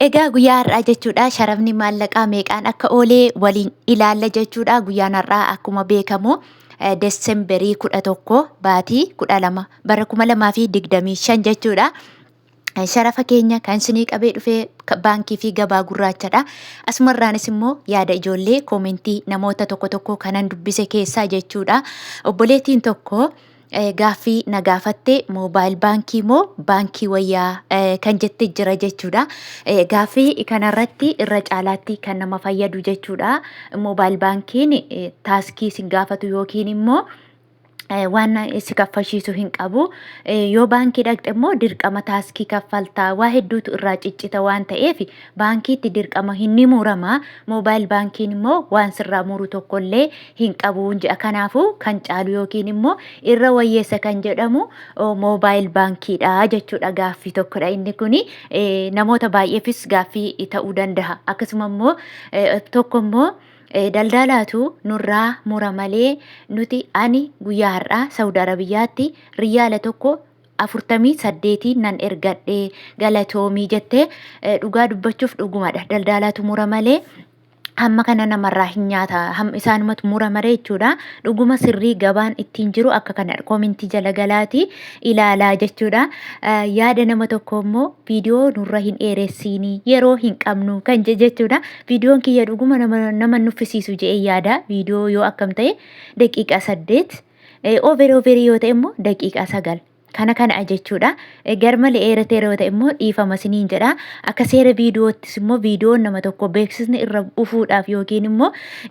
Egaa guyyaa har'aa jechuudha sharafni maallaqaa meeqaan akka oolee waliin ilaalla jechuudha. Guyyaan har'aa akkuma beekamu Desemberii 11 baatii 12 bara 2025 jechuudha. Sharafa keenya kan isinii qabee dhufee baankii fi gabaa gurraachadha. Asumarraanis immoo yaada ijoollee koomentii namoota tokko tokko kanan dubbise keessaa jechuudha. Obboleettiin tokko gaaffii na gaafatte, mobile baankii moo baankii wayyaa kan jette jira jechuudha. Gaaffii kanarratti irra caalaatti kan nama fayyadu jechuudha. Mobile baankiin taaskii sin gaafatu yookiin immoo waan si kaffalchiisu hin qabu. Yoo baankii dhaqxe immoo dirqama taaskii kaffaltaa, waa hedduutu irraa ciccita waan ta'eef baankiitti dirqama hin ni murama. Mobile baankiin immoo waan sirraa muru tokkollee hin qabu jedha. Kanaafuu kan caalu yookiin immoo irra wayyeessa kan jedhamu mobile baankiidha jechuudha. Gaaffii tokkodha inni kuni, namoota baay'eefis gaaffii ta'uu danda'a. Akkasuma immoo tokko immoo daldaalaatu nurraa mura malee nuti ani guyyaa har'aa Saudi Arabiyyaatti riyaala tokko 48 nan ergadhe, galatoomii jettee. Dhugaa dubbachuuf dhugumadha. Daldaalaatu mura malee hamma kana namarraa hin nyaata, hamma isaanumatu mura maree jechuudha. Dhuguma sirrii gabaan ittiin jiru akka kana koomentii jala galaati ilaalaa jechuudha. Yaada nama tokko immoo viidiyoo nurra hin dheeressiinii, yeroo hin qabnu kan jechuudha. Viidiyoon kiyya dhuguma nama nuffisiisu jedhee yaada. Viidiyoo yoo akkam ta'e daqiiqaa 8, over overii yoo ta'e immoo daqiiqaa 9. Kana kana jechuudha. Garmalee dheerateera yoo ta'e immoo dhiifama isiniin jedha. Akka seera viidiyoottis immoo viidiyoon nama tokko beeksisni irra dhufuudhaaf yookiin immoo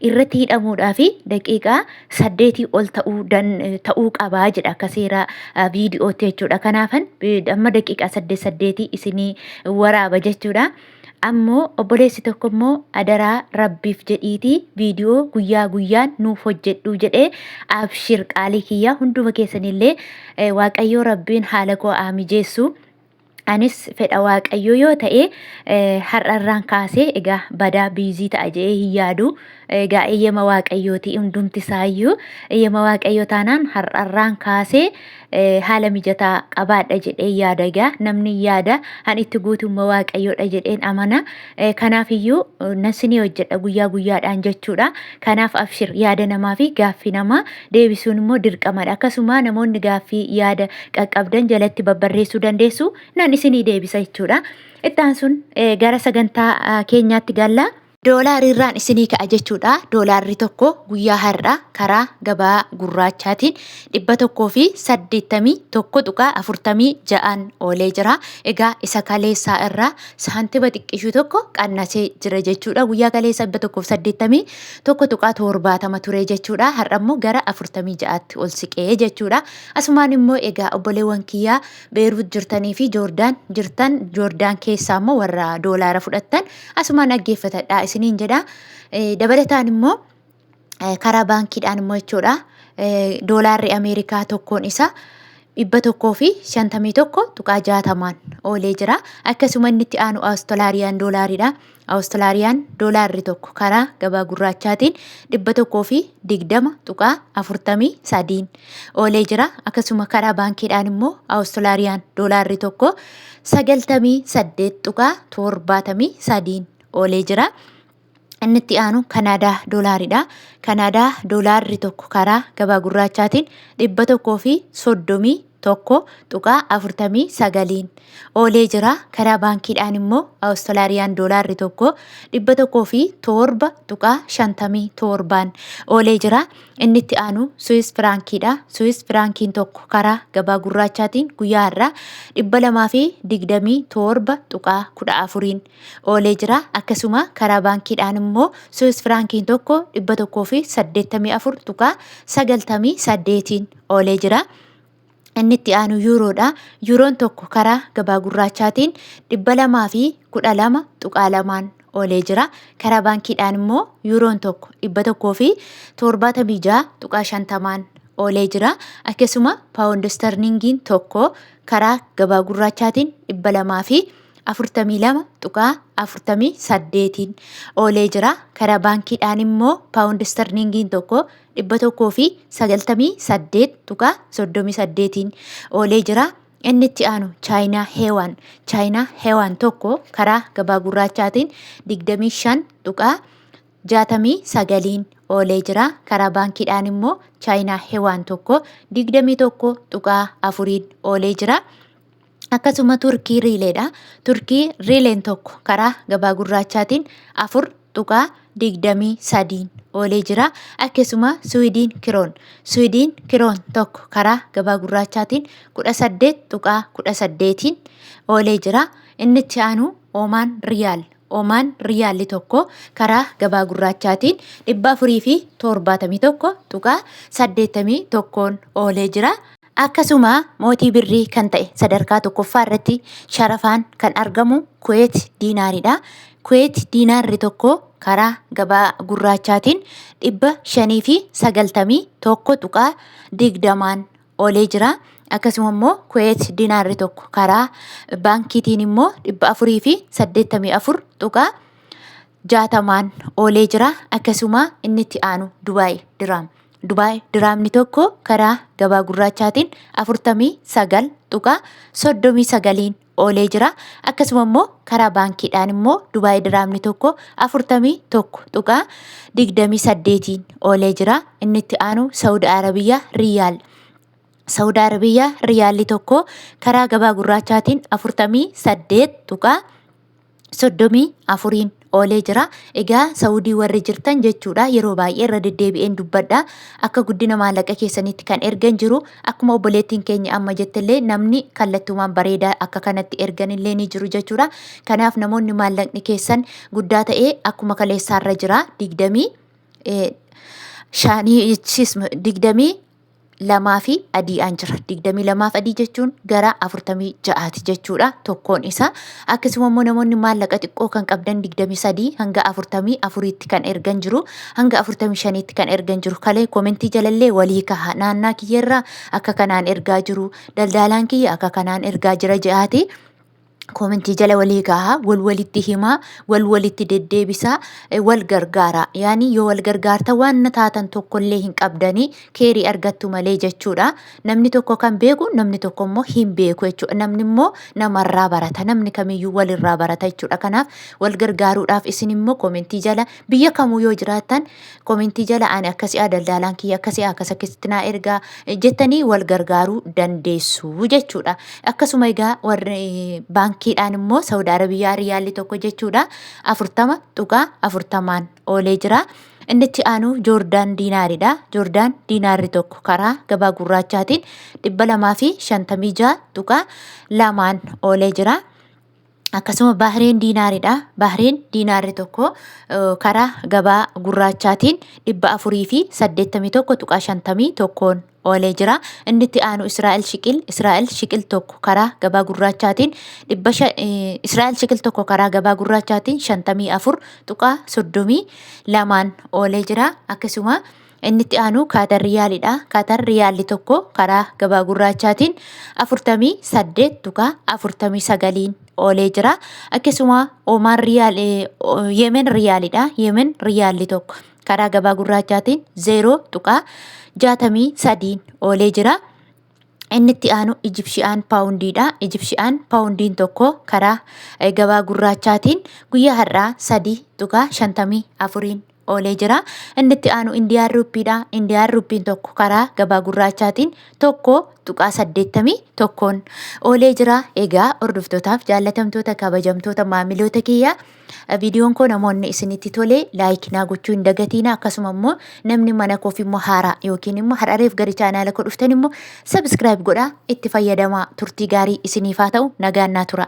irratti hidhamuudhaaf daqiiqaa 8 ol ta'uu qabaa jedha akka seera viidiyootti jechuudha. Kanaafan amma daqiiqaa 8 8 isinii waraaba jechuudha. Ammoo obboleessi tokko immoo adaraa rabbiif jedhiitii viidiyoo guyyaa guyyaan nuuf hojjedhuu jedhee. Abshir qaalii kiyya, hunduma keessanillee Waaqayyoo rabbiin haala koo haa mijeessu. Anis fedha Waaqayyoo yoo ta'e har'arraan kaasee egaa badaa busy ta'a jedhee hin yaadu. Egaa eeyyama Waaqayyooti, hundumti isaayyuu eeyyama Waaqayyoo taanaan har'arraan kaasee haala mijataa qabaadha jedhee yaada. Egaa namni yaada han itti guutummaa Waaqayyoodha jedheen amana. Kanaafiyyuu nan sinii hojjedha guyyaa guyyaadhaan jechuudha. Kanaaf abshir, yaada namaa fi gaaffii namaa deebisuun immoo dirqamadha. Akkasuma namoonni gaaffii yaada qaqqabdan jalatti babbarreessuu dandeessu, nan isinii deebisa jechuudha. Itti aansuun gara sagantaa keenyaatti galla. Doolaarri irraan isinii ka'a jechuudha. Doolaarri tokko guyyaa har'a karaa gabaa gurraachaatiin 181.46n oolee jira. Egaa isa kaleessaa irraa saantima xiqqishuu tokko qannasee jira jechuudha. Guyyaa kaleessa 181.70 ture jechuudha. Har'a immoo gara 46tti ol siqee jechuudha. Asumaan immoo egaa obboleewwan kiyyaa Beeruut jirtanii fi Joordaan jirtan, Joordaan keessaa immoo warra doolaara fudhattan asumaan dhaggeeffatadha isiniin jedha. Dabalataan immoo karaa baankiidhaan immoo jechuudha, doolaarri Ameerikaa tokkoon isa 151.60n oolee jira. Akkasuma inni itti aanu Awustiraariyaan doolaariidha. Awustiraariyaan doolaarri tokko karaa gabaa gurraachaatiin 120.43n oolee jira. Akkasuma karaa baankiidhaan immoo Awustiraariyaan doolaarri tokko 98.73n oolee jira. Inni itti aanu Kanaadaa doolaariidha. Kanaadaa doolaarri tokko karaa gabaa gurraachaatiin 131.49n oolee jira. Karaa baankiidhaan immoo Awustiraariyaan doolaarri tokko 107.57n oolee jira. Inni itti aanu Suwis firaankiidha. Suwis firaankiin tokko karaa gabaa gurraachaatiin guyyaa har'aa 227.14n oolee jira. Akkasuma karaa baankiidhaan immoo Suwis firaankiin tokko 184.98n oolee jira. Inni itti aanu yuuroodha. Yuuroon tokko karaa gabaa gurraachaatiin 212.2n oolee jira. Karaa baankiidhaan immoo yuuroon tokko 176.50n oolee jira. Akkasuma paawundi sterlingiin tokko karaa gabaa gurraachaatiin 242.48n oolee jira. Karaa baankiidhaan immoo paawundi sterlingiin tokko 198.38n oolee jira. Inni itti aanu Chaayinaa Heewaan. Chaayinaa Heewaan tokko karaa gabaa gurraachaatiin 25.69n oolee jira. Karaa baankiidhaan immoo Chaayinaa Hewaan tokko 21.4n oolee jira. Akkasuma Turkii Riileedha. Turkii Riileen tokko karaa gabaa gurraachaatiin 4.23n oolee jira. Akkasuma Suwidiin Kiroon. Suwidiin Kiroon tokko karaa gabaa gurraachaatiin 18.18n oolee jira. Inni itti aanu Oomaan Riyaal. Omaan Riyaalli tokko karaa gabaa gurraachaatiin 471.81n oolee jira. Akkasuma mootii birrii kan ta'e sadarkaa tokkoffaa irratti sharafaan kan argamu Kuweet diinaaridha. Kuweet diinaarri tokko karaa gabaa gurraachaatiin 591.20n oolee jira. Akkasuma immoo Kuweet dinaarri tokko karaa baankiitiin immoo 484.60n oolee jira. Akkasuma inni itti aanu Dubaay diraam. Dubaay diraamni tokko karaa gabaa gurraachaatiin 49.39n oolee jira. Akkasuma immoo karaa baankiidhaan immoo Dubaay diraamni tokko 41.28n oolee jira. Inni itti aanu Saawud Arabiyyaa Riyaal. Saawud Arabiyyaa Riyaalli tokko karaa gabaa gurraachaatiin 48.34n oolee jira. Egaa Saawudii warri jirtan jechuudha yeroo baay'ee irra deddeebi'een dubbadha. Akka guddina maallaqa keessanitti kan ergan jiru akkuma obboleettiin keenya amma jettellee namni kallattumaan bareedaa akka kanatti erganillee ni jiru jechuudha. Kanaaf namoonni maallaqni keessan guddaa ta'ee akkuma kaleessaarra jira digdamii shanii 22 fi adii'aan jira. 22 fi adii jechuun gara 46ti jechuudha tokkoon isaa. Akkasuma immoo namoonni maallaqa xiqqoo kan qabdan 23 hanga 44tti kan ergan jiru. Hanga 45tti kan ergan jiru. Kalee komentii jalallee walii kaha. Naannaa kiyyarraa akka kanaan ergaa jiru. Daldaalaan kiyya akka kanaan ergaa jira je'aati. Koomentii jala walii kaa'aa, wal walitti himaa, wal walitti deddeebisaa, wal gargaaraa. Yaani yoo wal gargaartan waan na taatan tokkollee hin qabdanii keerii argattu malee jechuudha. Namni tokko kan beeku namni tokko immoo hin beeku jechuudha. Namni immoo namarraa barata. Namni kamiyyuu walirraa barata jechuudha. Kanaaf wal gargaaruudhaaf isin immoo koomentii jala biyya kamuu yoo jiraattan Komentii jala ani akkasi'a daldaalaan kiyya akkasi'a akkas akkasitti naa ergaa jettanii wal gargaaruu dandeessu jechuudha. Akkasuma egaa warri baankiidhaan immoo Saudi Arabiyaa riyaalli tokko jechuudha 40.40n oolee jira. Inni itti aanu Joordaan diinaaridha. Joordaan diinaarri tokko karaa gabaa gurraachaatiin 256.2n oolee jira. Akkasuma Bahreen diinaaridha. Bahreen diinaarri tokko karaa gabaa gurraachaatiin 481.51n oolee jira. Inni itti aanu Israa'el shiqil. Israa'el shiqil tokko karaa gabaa gurraachaatiin dhibba Israa'el shiqil tokko karaa gabaa gurraachaatiin 54.32n oolee jira. Akkasuma Inni itti aanu Kaatar Riyaalidha. Kaatar Riyaalli tokko karaa gabaa gurraachaatiin 48.49n oolee jira. Akkasuma Oomaan Riyaal Yemen Riyaalidha. Yemen Riyaalli tokko karaa gabaa gurraachaatiin 0.63n oolee jira. Inni itti aanu Ijipshiyaan paawundiidha. Ijipshiyaan paawundiin tokko karaa gabaa gurraachaatiin guyyaa har'aa 3.54n oolee jira. Inni itti aanu Indiyaan ruuppiidha. Indiyaan ruuppiin tokko karaa gabaa gurraachaatiin 1.81n oolee jira. Egaa hordoftootaaf jaallatamtoota kabajamtoota maamiloota kiyyaa Viidiyoon koo namoonni isinitti tole laayik naa gochuu hin dagatiina. Akkasuma immoo namni mana koof immoo haaraa yookiin immoo har'areef gara chaanaala koo dhuftan immoo sabiskiraayib godhaa itti fayyadamaa. Turtii gaarii isiniif haa ta'u. Nagaan naa tura.